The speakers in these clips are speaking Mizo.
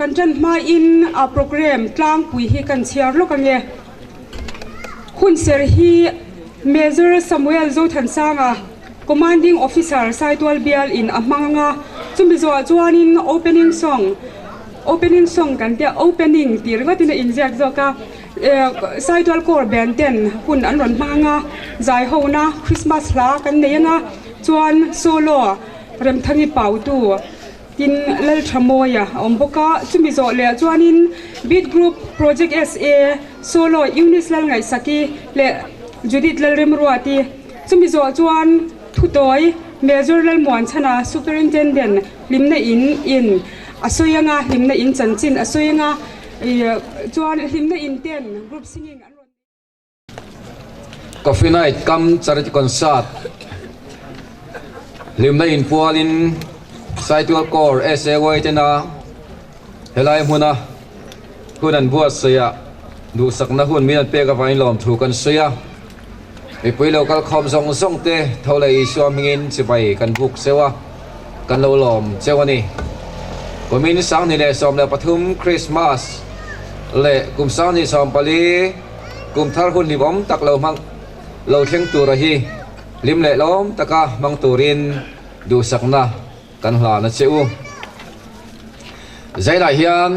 Kan ṭan hmain a programme tlangpui hi kan chhiar lawk ange. Hunserh hi Major Samuel Zothansanga, Commanding Officer Saitual Bial in a hmang anga, chumi zawhah chuanin opening song, opening song kan tia opening tih ringawtin a inziak zawk a, Saitual Corps Band ten hun an rawn hmang anga, zaihona Christmas hla kan nei anga, chuan solo Remthangi Pautu, Tin, Lalthamawia a awm bawk a, chumi zawh leh chuanin Beat Group Project SA Solo Eunice Lalngaihsaki leh Judith Lalremruati, chumi zawh chuan Thutawi Major Lalmuanchhana Superintendent Hlimna In in a sawi anga Hlimna In chanchin a sawi anga chuan Hlimna In ten Group Singing an rawn Coffee Night kam Charity Concert hlimna inpualin Saitual Corps SAY tena helai hmuna hun an buatsaih ah duhsakna hun min an pek avangin lawmthu kan sawi a. Mipui lo kal khawm zawng zawng te tho leh Isua hmingin chibai kan buk cheu a, kan lo lawm cheu a ni. Kumin 2013 Krismas leh kum 2014 Kum thar hun hlimawm tak lo hmang lo thleng tura hi hlim leh lawm taka hmang turin duhsakna kan hlan a che u. Zainah hian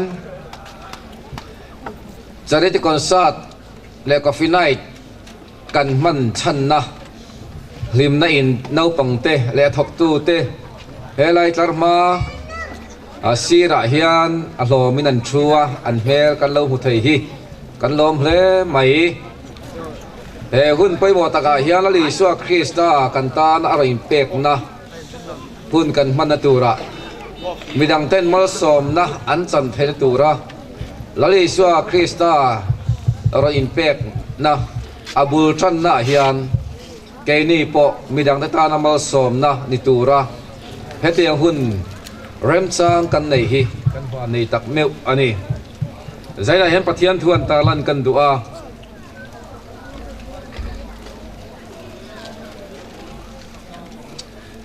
Charity Concert leh Coffee Night kan hman chhanna hlimna in naupangte leh a thawktute helai tlar hma A sirah hian a hlawmin an thu a, an hmel kan lo hmu thei hi kan lawm hle mai. He hun pawimawh takah hian Lal Isua Krista kan tan a rawn inpekna hun kan hmanna turah midangten malsawmna an chan theihna tura Lal Isua Krista rawn inpekna a bul tannaah hian Keini pawh midangte tana malsawmna ni tura hetiang hun remchang kan nei hi kan hma nei tak meuh a ni. Zainah hian Pathian thu an tarlan kan duh a.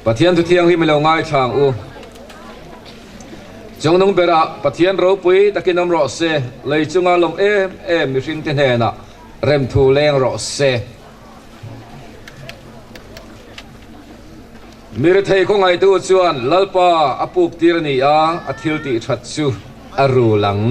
Pathian thu thianghlim i lo ngaithla ang u. Chungnung berah Pathian ropui takin awm rawh se, lei chunga lawm em em mihringte hnenah remthu leng rawh se. Mirethei khawngaihtu chuan Lalpa a puk tir a ni a, a thil tih that chu a rul ang.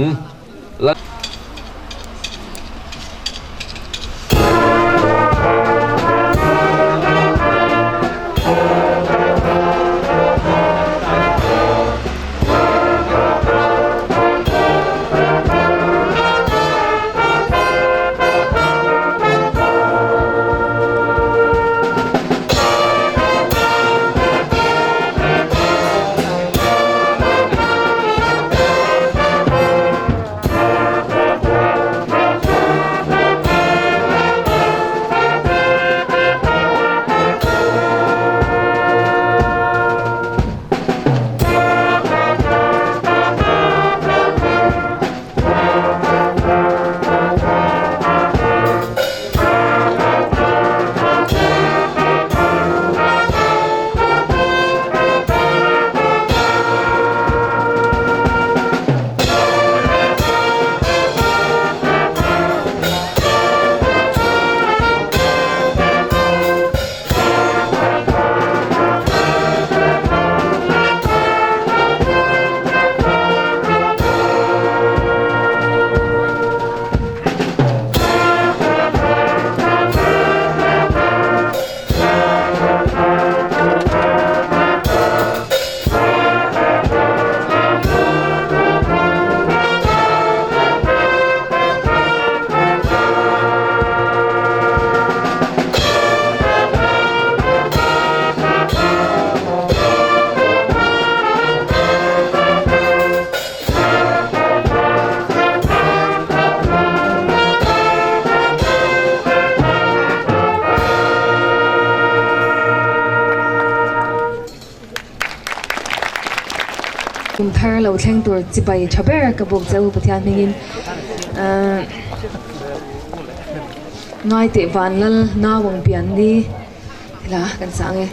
Kum thar lo thleng tur chibai tha ber ka buk che u Pathian hmingin ahh ngai teh van lal nauang pian ni hela kan sang e.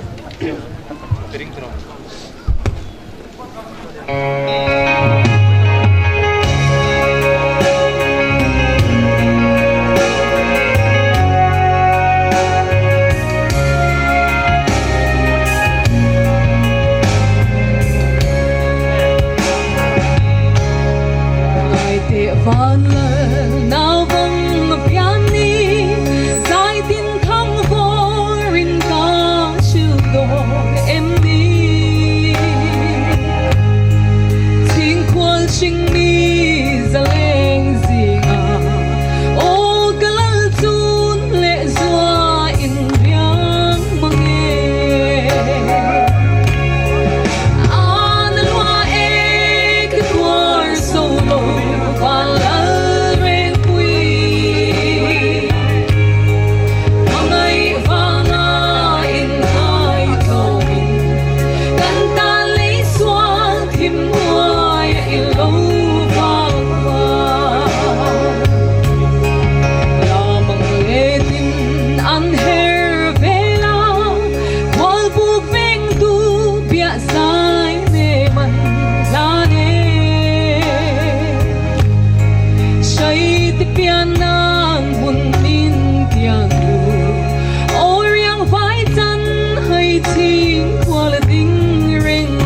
chhing khual ding reng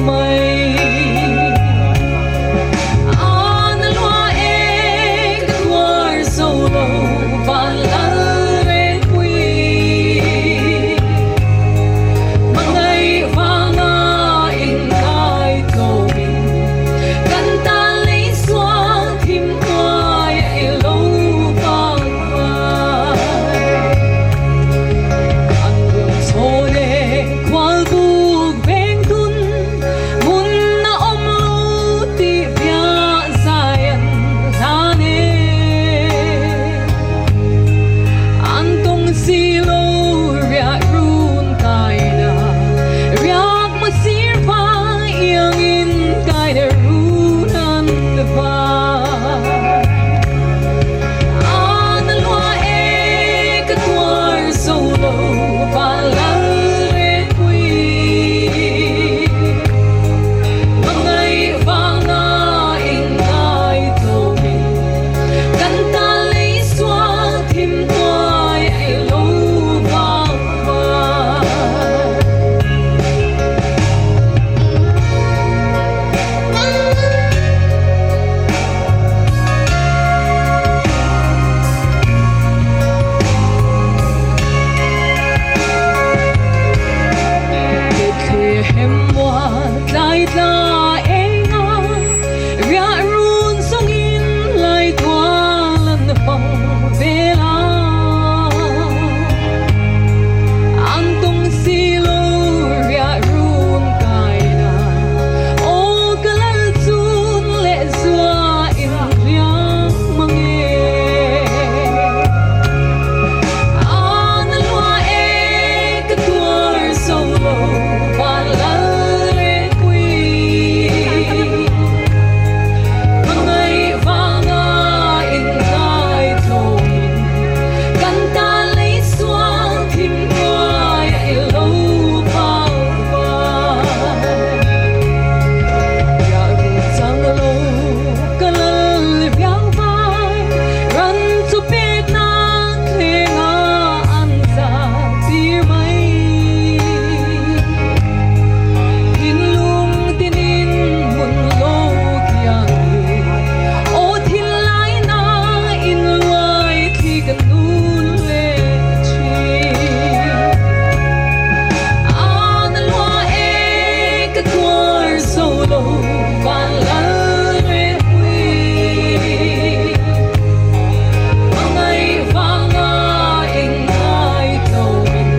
mai. An lua e ka tuar zo lo van lal reng pui. Mangai vanga in kai tlawmin kan ta lei sual thim hnuai a i lo vang vai. An rawn chhawn e khual buk veng dun hmun a awm lo tih piah zai an hlan e. An tawng si lo riah run kaina riak masir vang iangin kaina run an vai. An lua e ka tuar zo lo van lal reng pui. Mangai vanga in ngai tlawmin kan ta lei sual thim hnuai a i lo vang vai. Bethlehem mual tlai tla enga riah run zawngin lai tual an fang vel a. An tawng si lo riah run kaina aw ka lal chun leh zua in riang mang e. An lua e ka tuar zo lo van lal reng pui. Mangai vanga in ngai tlawmin kan ta lei sual thim hnuai a i lo vang vai. Riah run chang lo ka lal riang vai ran chu pek nan thleng a an za tir mai. Thinlung tinin hmun lo kiang ni aw thinlai na in luai thli kan nun leh thin. An lua e ka tuar zo lo van lal reng pui. Mangai vanga in ngai tlawmin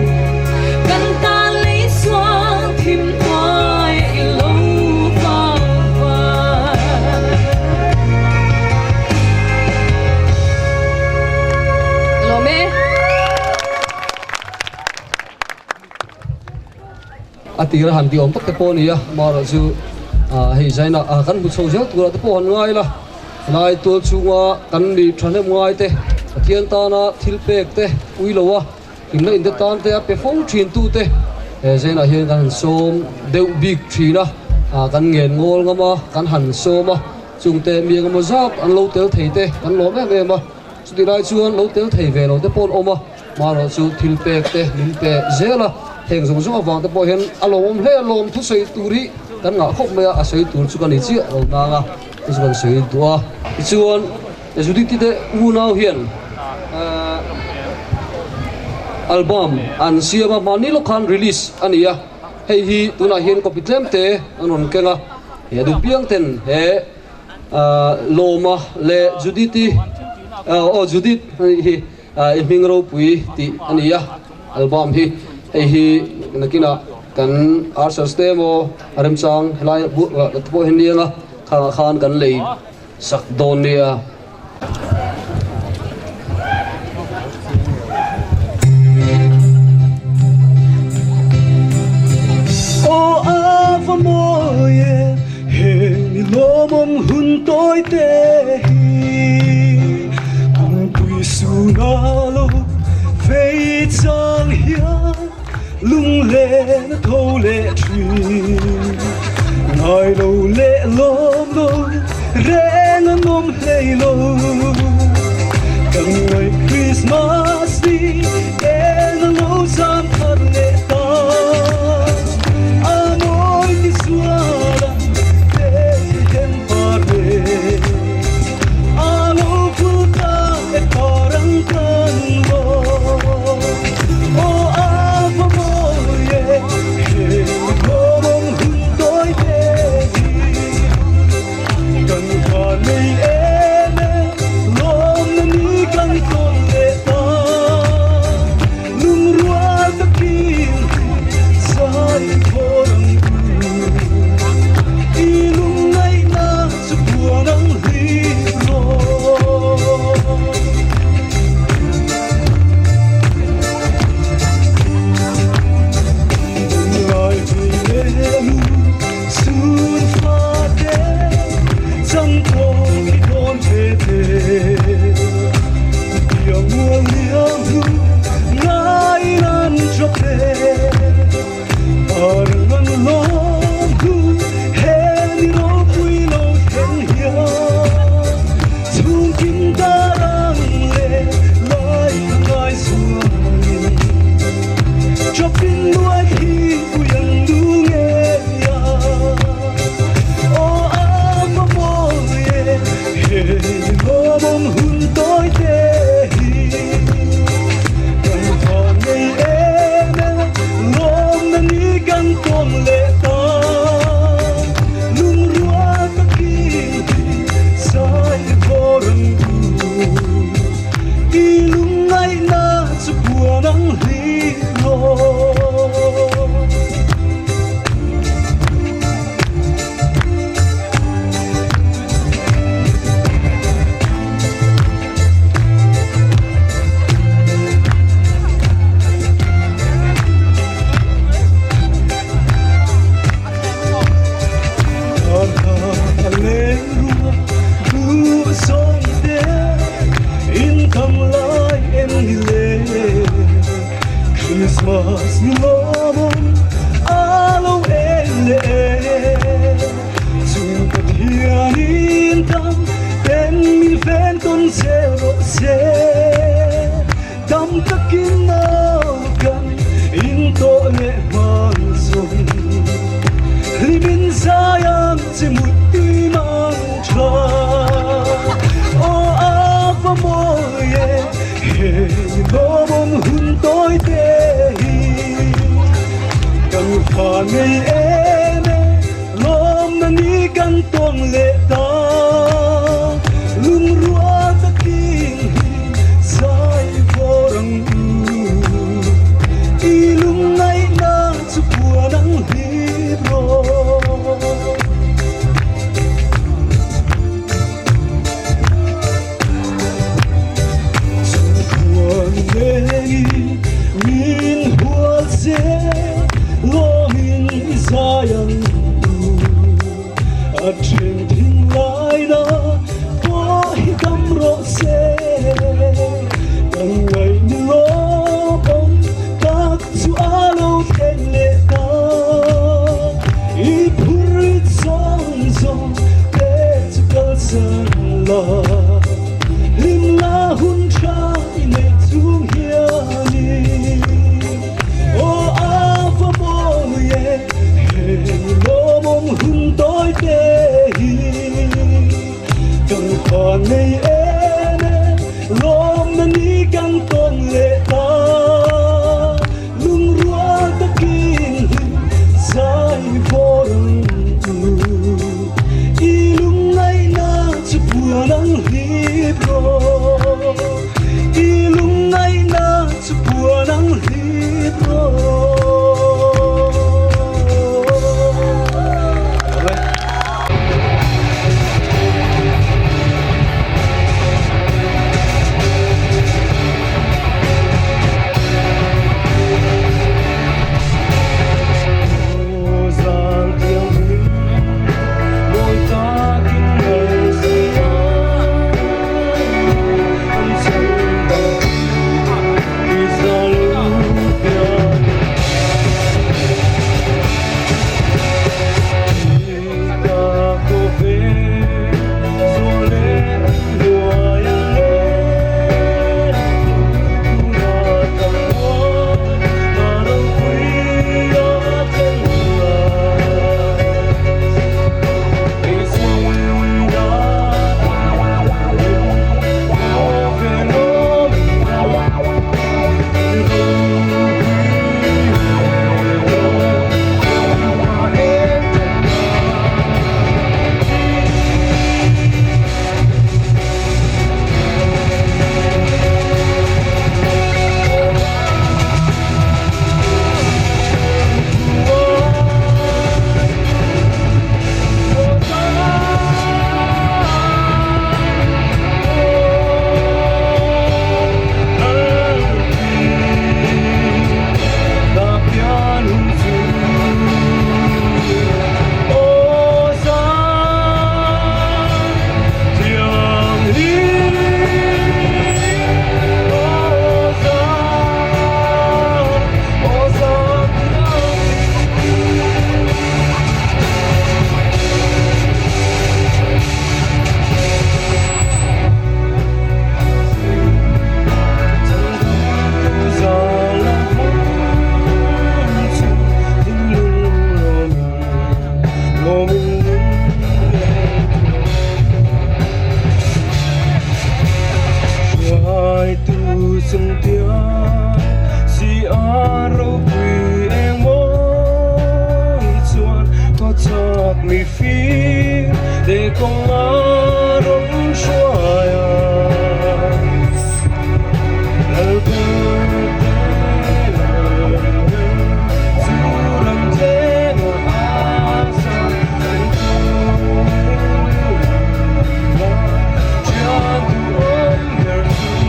kan ta lei sual thim hnuai a i lo vang vai. Lawm e. A tira han ti awm tak te pawh a ni a, amaherawhchu hei zaina kan hmu chho zel turah te pawh han ngai la, helai tual chhunga kan mi thahnem ngai te, Pathian tana thil pek te ui lo a, hlimna inte tan te a pe fo thin tu te he zainah hian kan han sawm deuh bik thin a, kan ngen ngawl ngam a, kan han sawm a, chungte mi engemaw zat an lo tel thei te kan lawm em em a, chutih lai chuan lo tel thei ve lo te pawh an awm a. Hmanraw chu thil pek te min pe zel a, heng zawng zawng avang te pawh hian a lawmawm hle a, lawm thusawi tur hi kan ngah khawp mai a, a sawi tur chu ka ni chiah lo nang a, chu chu kan sawi duh a. Tichuan Judith-i te unau hian album an siam a, hmanni lawk khan release a ni a, hei hi tunah hian copy tlem te an rawn keng a, he duhpiang ten he Lawma leh Judith-i aw Judith anih hi. I hming ropui tih a ni a, album hi hei hi nakinah kan archers te emaw a remchang helai te pawh hi niang a, khangah khan kan lei sak dawn nia. Aw ava mawi e, he ni lawmawm hun tawi te hi. Kungpui suna lo vei chang hian lunglen a tho leh thin. Ngai lo leh lawm lo reng a nawm hlei lo. Kan ngaih Christmas ni eng a lo zam thar leh ta. Lungruai thi pui ang nu ngei a Aw a va mawi e He lawmawm hun tawi te hi Kan van nei em e Lawmna ni kan tawn leh ta Lungrua takin hi zai vawr ang u I lungngaihna chu puan ang hlim rawh. Christmas ni lawmawm a lo en leh Chung Pathian in tam ten min ven tawn zel rawh se Dam takin nau kan in tawh leh hman zawng Hlimin zai ang che muttui mang tha Aw a va mawi e he lawmawm hun tawi te hi Kan fa ngei em e lawmna ni kan tawng leh ta Lungrua takin hi zai vawr ang u I lungngaihna chu puan ang hlip rawh. Chungkhuan lengin min hual se lawmin i zai ang u. A then thinlai na pawh hi dam rawh se. Kan ngaih ni lawmawm tak chu a lo thleng leh ta. I phurrit zawng zawng te chu kalsan la. Hlimna hun tha i neih chung hianin aw a va mawi e. Heng lawmawm hun tawi te hi. kawng a rawn hruai a. Lalber te lalber chu ram thleng a sa kan tu thian duhawm ber chu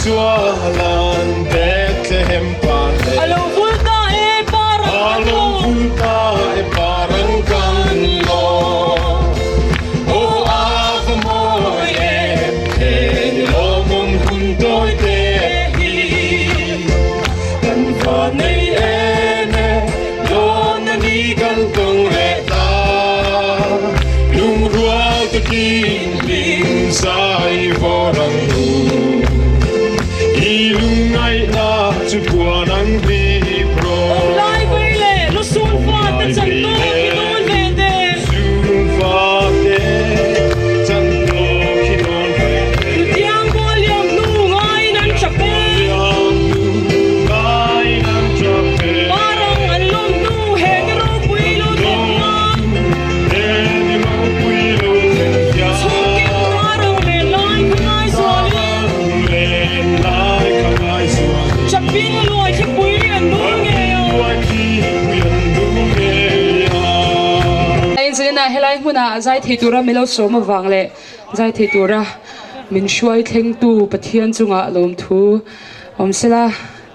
Zualan Bethlehem par le. A lo vul ta e parang A kan lo lawm. vul ta e parang kan lawm. Aw a va mawi em he ni lawmawm hun tawi te hi. Kan va nei em e dawn a ni kan tawng leh ta. Lungrual takin hlim zai vawr ang u. I lungngaihna chu puan ang hlip rawh. Awm lai vei leh lusun fate chan tawk i dawn ve te. Sun fate chan tawk i dawn ve te. Nutiang bual liam hnu ngaiin an tap e. Liam hnu ngaiin an tap e. Parang an lawm hnu he ni ropui lo thlen hian. He ni ropui lo thlen hian. Chhungkim parang len lai kha ngai zualin. Parang len lai kha ngai zualin. Chapin luai thlipui an nul ngei a. Luai thlipui an nul ngei a. Inzilina helai hmunah zai thei tura min lo sawm avang leh zai thei tura min hruai thlengtu Pathian chungah lawmthu awm sela.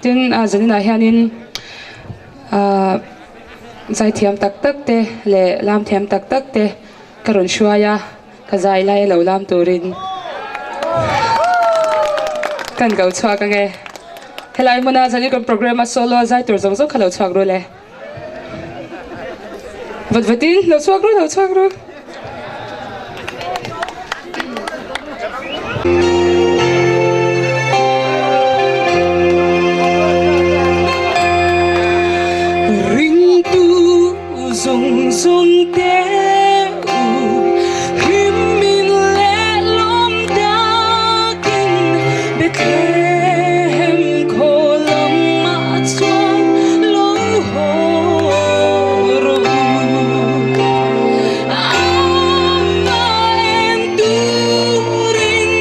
Tin, zaninah hianin zai thiam tak tak te leh lam thiam tak tak te ka rawn hruai a, ka zai lai lo lam turin kan ko chhuak ange. Helai hmuna zanin kan programme a solo a zai tur zawng zawng kha lo chhuak ru le. Vat vatin lo chhuak ru lo chhuak ru. Ringtu zawng zawng te u hlim in leh lawm takin Bethlehem khaw lamah chuan lo haw rawh u. Amah en turin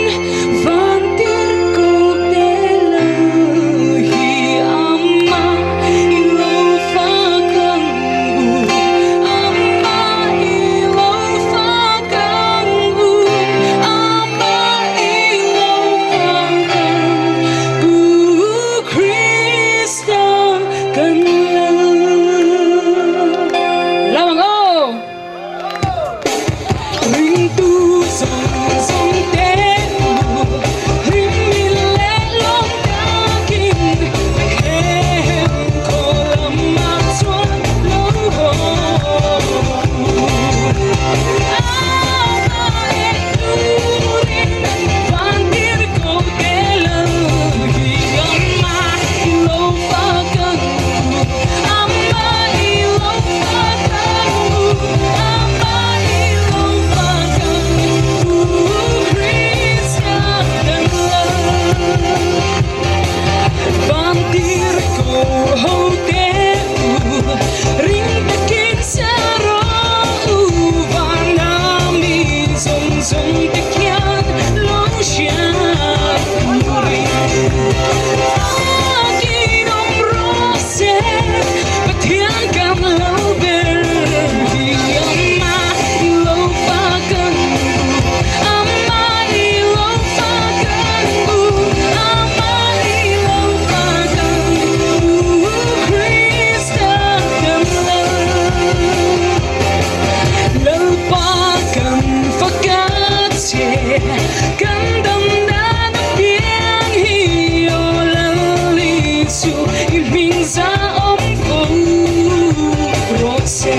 van tir ko te lo hi Amah i lo fak ang u Amah i lo fak ang u Amah i lo fak ang u Krista kan lal. Lam ang aw! Ringtu zawng zawng te u hlim in leh lawm takin Bethlehem khaw lamah chuan lo haw u. Amah en turin van tir ko te lo hi Amah i lo fak ang u Amah i lo fak ang u Amah i lo fak ang u Krista kan lal Van tir ko ho te u ring takin sa rawh u Van ami zawng zawng te khian lo hriat turin Fakin awm rawh se Pathian kan lo ber hi Amah i lo fak ang u Amah i lo fak ang u Amah i lo fak ang u Krista kan lal Lalpa kan fak a che kan dam dan apiang hi aw lal Isu i hming za awm fo rawh se.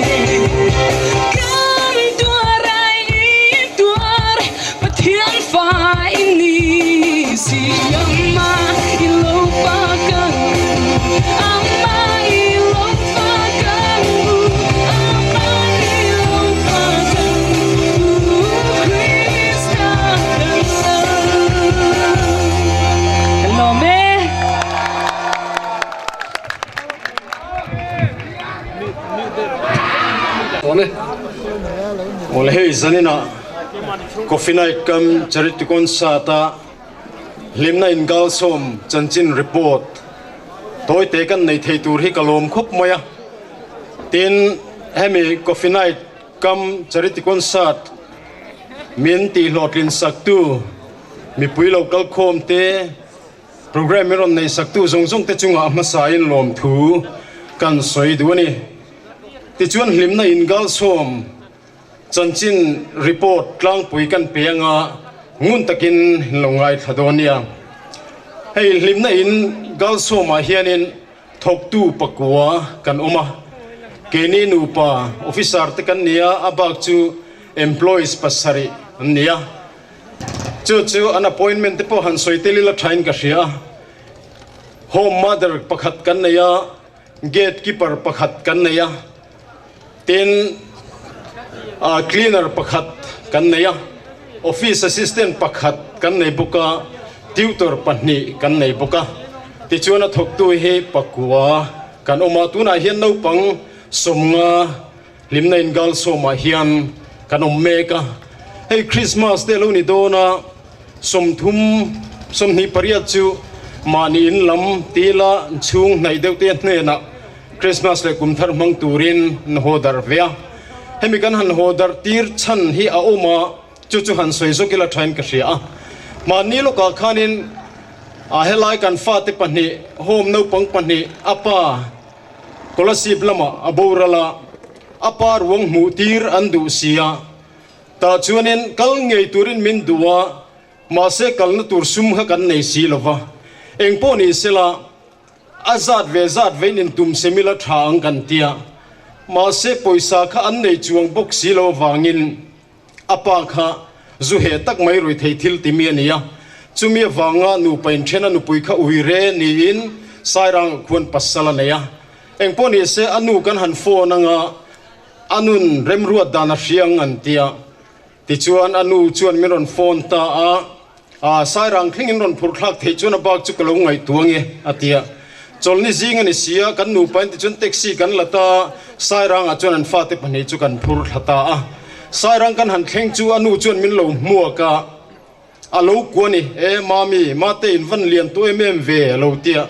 Kan tuar ai i tuar Pathian fa i ni si Amah i lo fak ang u Amah i lo fak ang u Amah i lo fak ang u Krista kan lal. Kan lawm e. Awm e. Awle hei zaninah Coffee Night kam Charity Concert a hlimna in Galsawm chanchin report tawite kan nei thei tur hi ka lawm khawp mai a. Tin, hemi Coffee Night kam Charity Concert min tihhlawhtlin saktu mipui lo kalkhawm te. Programme min rawn nei saktu zawng zawng te chungah a hmasain lawmthu kan sawi duh a ni. Tichuan hlimna in Galsawm chanchin report tlangpui kan pe anga ngun takin in lo ngaithla dawn nia. Hei hlimna in Galsawmah hianin thawktu pakua kan awm a, keini nupa officer te kan ni a, a bak chu employees pasarih an ni a. Chu chu an appointment te pawh han sawi tel ila thain ka hria a. Home mother pakhat kan nei a, gate keeper pakhat kan nei a, tin cleaner pakhat kan nei a, office assistant pakhat kan nei bawk a, tutor pahnih kan nei bawk a. Tichuan a thawktu hi pakua kan awm a, tunah hian naupang sawmnga Hlimna in Galsawmah hian kan awm mek a, hei Christmas te lo ni dawn a, 30, 28 chu mahni in lam tila chhung hnaih deuh te hnenah Christmas leh kum thar hmang turin an haw darh ve a. Hemi kan han haw darh tir chhan hi a awm a, chu chu han sawi zawk ila thain ka hria a. Mahni lawkah khanin a helai kan fate pahnih, home naupang pahnih, a pa, Kolasib lamah a boral a, a pa ruang hmuh tir an duh si a, tah chuanin kal ngei turin min duh a, mahse kalna tur sum kha kan nei si lo va, engpawh ni sela a zat ve zat vein intum semila tha ang kan tia, mahse pawisa kha an nei chuang bawk si lo avangin. A pa kha zu heh tak mai rui thei thil timi a ni a, chumi avanga nupa inthen a nupui kha ui re niin Sairang khuan pasal a nei a. Engpawh ni se a nu kan han phone anga a nun remruat dan a hria ang an ti a. Tichuan a nu chuan min rawn phone ta a, Aa Sairang thlengin rawn phurh thlak theih chuan a bak chu ka lo ngaihtuah ange a ti a. Chawlhni zing a ni si a, kan nupa in tichuan taxi kan la ta a, Sairangah chuan an fate pahnih chu kan phur thla ta a. Sairang kan han thleng chu a nu chuan min lo hmuak a, a lo kua ni, E mami, mate in van lian tawh em em ve a lo ti a.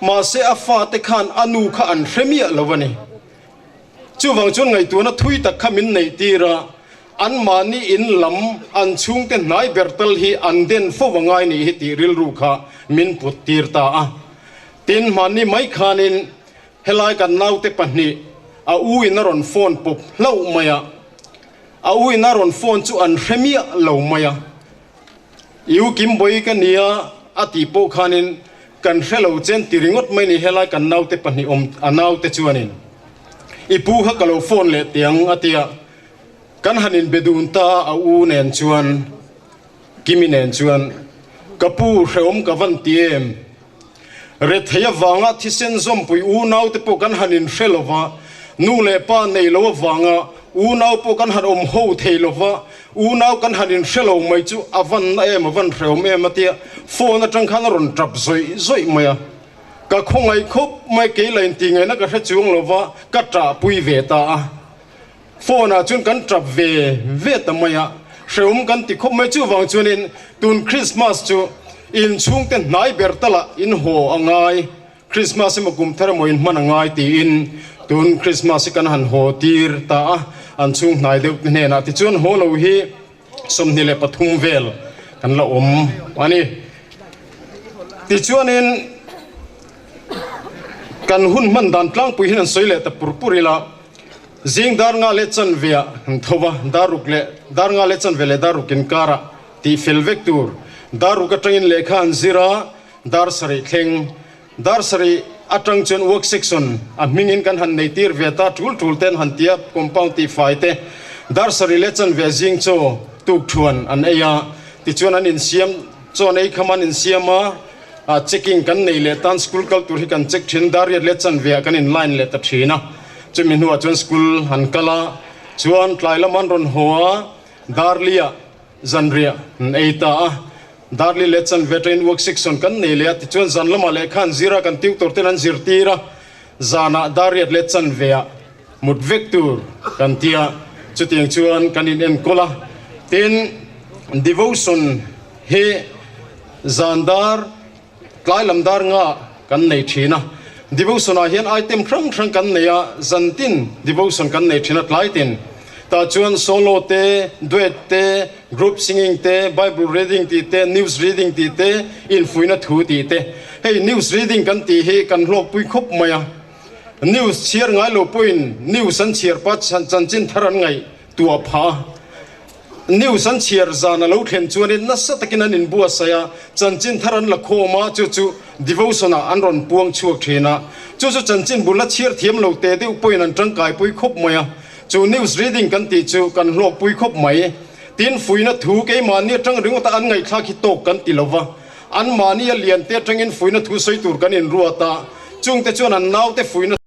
Mahse a fate khan a nu kha an hre miah lo a ni. Chuvang chuan ngaihtuahna thui tak kha min neih tir a, anmahni in lam an chhungte hnai ber tal hi an den fo a ngai nih hi tih rilru kha min put tir ta a. Tin, hmanni mai khanin helai kan naute pahnih a u in a rawn phone pawp hlauh mai a, a u in a rawn phone chu an hre miah lo mai a. I u Kimbawi ka nia a tih pawh khanin kan hre lo chen ti ringawt mai ni helai kan naute pahnih awm a naute chuanin i pu kha ka lo phone leh tiang a tia kan han inbe dun ta a u nen chuan Kimi nen chuan ka pu hreawm ka van ti em rethei avanga thisen zawmpui unaute pawh kan han inhre lova, nu leh pa nei lo avanga unau pawh kan han awm ho thei lova, unau kan han inhre lo mai chu a van na em a van hreawm em a tia phone atang khan a rawn tap zawih zawih mai a, ka khawngaih khawp mai kei la inti ngaihna ka hre chuang lova ka tahpui ve ta a. Phone ah chuan kan tap ve ve ta mai a, hreawm kan ti khawp mai. Chuvang chuanin tun Christmas chu inchhungte hnai ber talah in haw a ngai, Christmas emaw kum thar emaw in hman a ngai tiin tun Christmas hi kan han haw tir ta a, an chhung hnai deuh te hnenah tichuan haw lo hi 23 vel kan la awm a ni. Tichuanin kan hun hman dan tlangpui hian an sawi leh ta pur pur ila. Zing dar nga leh chanve ah an tho va, dar ruk leh dar nga leh chanve leh dar ruk inkarah tih fel vek tur. Dar ruk atangin lehkha an zir a, dar sarih thleng. Dar sarih atang chuan work section a hmingin kan han nei tir ve ta, tul tul te an han ti a, compound tih fai te. Dar sarih leh chanve zing chaw tuk thuan an ei a, tichuan an insiam, chaw an ei kham an insiam a, checking kan nei leh tan school kal tur hi kan check thin, dar riat leh chanve ah kan in line leh ta thin a. Chumi hnuah chuan school an kal a, chuan tlai lam an rawn haw a, Darli-ah zanriah an ei ta a, Darli leh chanve train work section kan nei leh a, tichuan zan lamah lehkha an zir a, kan tutor ten an zirtir a, zanah Darriat leh chanveah mut vek tur kan ti a, chutiang chuan kan in enkawl a, tin devotion hi zan dar Tlai lam dar nga kan nei thin a, devotion ah hian item hrang hrang kan nei a, zantin devotion kan nei thin a tlai tin. Tah chuan solo te, duet te, group singing te, Bible reading tih te, news reading tih te, infuihna thu tih te. Hei news reading kan tih hi kan hlawkpui khawp mai a. News chhiar ngai lo pawhin news an chhiar pa chanchin thar an ngaih tuah phah a. News an chhiar zan a lo thlen chuanin nasa takin an inbuatsaih a, chanchin thar an la khawm a, chu chu devotion ah an rawn puang chhuak thin a. Chu chu chanchin bul la chhiar thiam lo te deuh pawhin an tangkaipui khawp mai a. Chu news reading kan tih chu kan hlawkpui khawp mai. Tin, fuihna thu keimahni atang ringawta an ngaihthlak hi tawk kan ti lova, anmahni a liante atangin fuihna thu sawi tur kan inruat a, chungte chuan an naute fuihna.